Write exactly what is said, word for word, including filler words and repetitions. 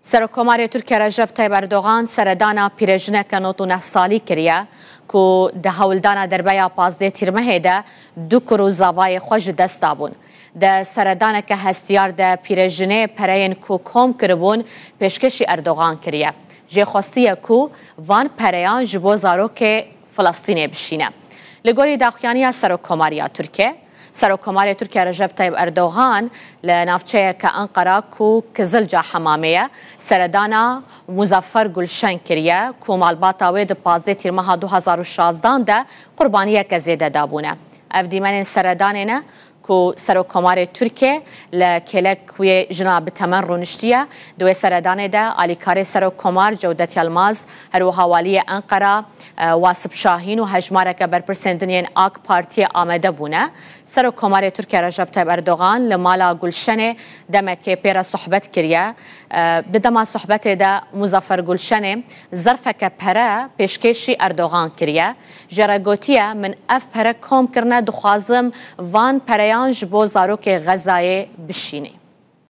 Serokkomarê Tirkiye Recep Tayyip Erdogan seredana pîrejineke nod û neh salî kiriye ku di hewldana derbeya pazdeh Tîrmehê de du kur û zavayê xwe ji dest dabûn. Di seredaneke hestiyar de pîrejinê pereyên ku kom kiribûn pêşkêşî Erdogan kiriye. Jê xwestiye ku van pereyan ji bo zarokê Filistînê bişîne. Li gorî daxuyaniya Serokkomariya Tirkiye, Serokkomarê Tirkiye Recep Tayyip Erdogan li navçeyeke Enqera ku Kizilca Hemamê ye, seredana Muzaffer Gulşen kiriye ku malbata wê di pazdeh Tîrmeha du hazar û şazdan de qurbaniyeke zêde dabûne. Ev dîmenên seredanê ne ku Serokkomarê Tirkiye li kêlek wê jina bi temen rûniştiye. Di wê seredanê de alîkarê Serokkomar Cewdet Yilmaz, her wiha Waliyê Enqera, e, Wasip Şahîn û hejmareke berpirsên din yên AK Partiyê amade bûne. Serokkomarê Tirkiye Recep Tayyip Erdogan li mala Gulşenê demekê pê re sohbet kiriye. E, di dema sohbetê de Muzaffer Gulşenê zerfeke pere pêşkêşî Erdogan kiriye. Jê re gotiye, min ev pere kom kirine, dixwazim van pereyan ji bo zarokê Xezayê bişînî.